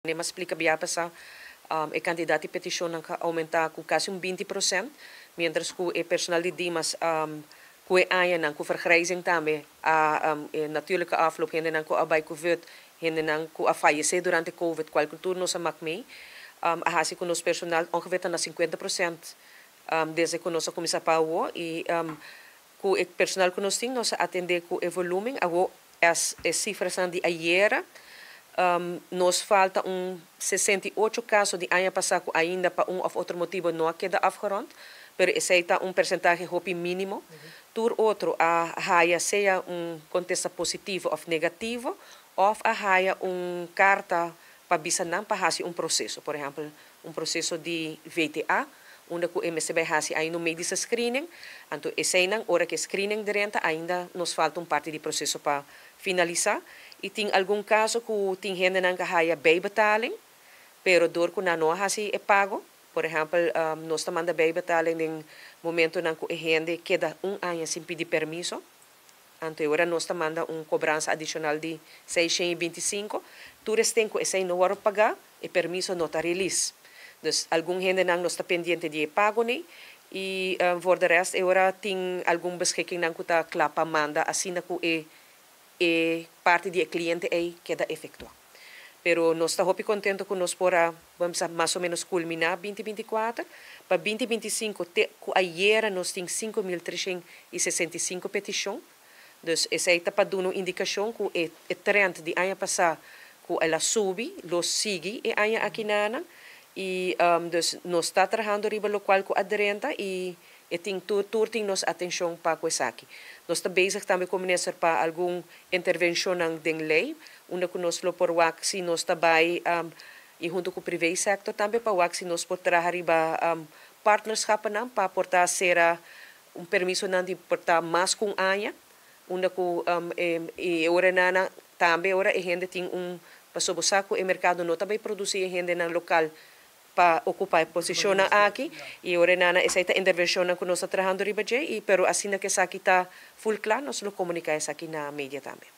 Mi a splika biaha pasá, e kantidat di petishonnan a oumentá ku kasi un 20%, mientras ku e personal di Dimas ku e añanan ku vergrijzing tambe a natuurlijke afloop, hendenan ku a bai ku VUT, hendenan ku a fayesé durante COVID, kual tur nos a mak mee, a hasi ku nos personal ongeveer ta na 50% desde ku nos a kuminsá pa awo i ku e personal ku nos tin nos a atendé ku e volumen. Awo e sifranan di ayera, nos falta un 68 kaso di aña pasá ku ainda pa un òf otro motibu no a keda afgerond, pero esei ta un porsentahe hopi mínimo. Tur otro a haya sea un kontesta positivo òf negativo, òf a haya un karta pa bisa nan pa hasi un proseso. Por ehèmpel, un proseso di VTA, unda ku mester bai hasi ainda un medische screening. Anto eseinan, ora ku screening drenta, ainda nos falta un parti di proseso pa finalisá. I tin algun kaso ku tin hendenan ku haya bijbetaling, pero dor ku nan no hasi e pago. Por ehèmpel, nos ta manda bijbetaling den momentonan ku e hende keda un aña sin pidi permiso. Anto ora nos ta manda un kobransa adishonal di 625. Tur esnan ku esei no wòrdu pagá, e permiso no ta release. Dus algun hendenan nos ta pendiente di pago ni i voor de rest e ora tin algun beschikkingnan ku ta kla pa manda asina ku e parti di kliente ei keda efektuá. Pero nos ta hopi kontentu ku nos por a, ban mas o ménos kulminá 2024. Pa 2025, te ku ayera nos tin 5.365 petishon. Dus esei ta pa duna indikashon ku e trend di aña pasá ku el a subi, lo sigui e aña akinan. I dus nos ta trahando riba lokual ku a drenta i tin tur tin nos atenshon pa ku esaki. Nos ta bezig tambe ku minister pa algun intervenshon den lei, unda ku nos lo por wak si nos ta bai i huntu ku privé sector tambe pa wak si nos por traha riba partnerschappen pa por ta sera un permisonan di por ta mas ku un aña, unda ku e ora nana tambe ora e hende tin un pasobra sa ku e merkado no ta bai produsí hendenan lokal pa okupá e posishon aki i ora nana esei ta intervenshon ku nos ta trahando riba dje i pero asina ku esaki ta full kla, nos lo komuniká esaki na media tambe.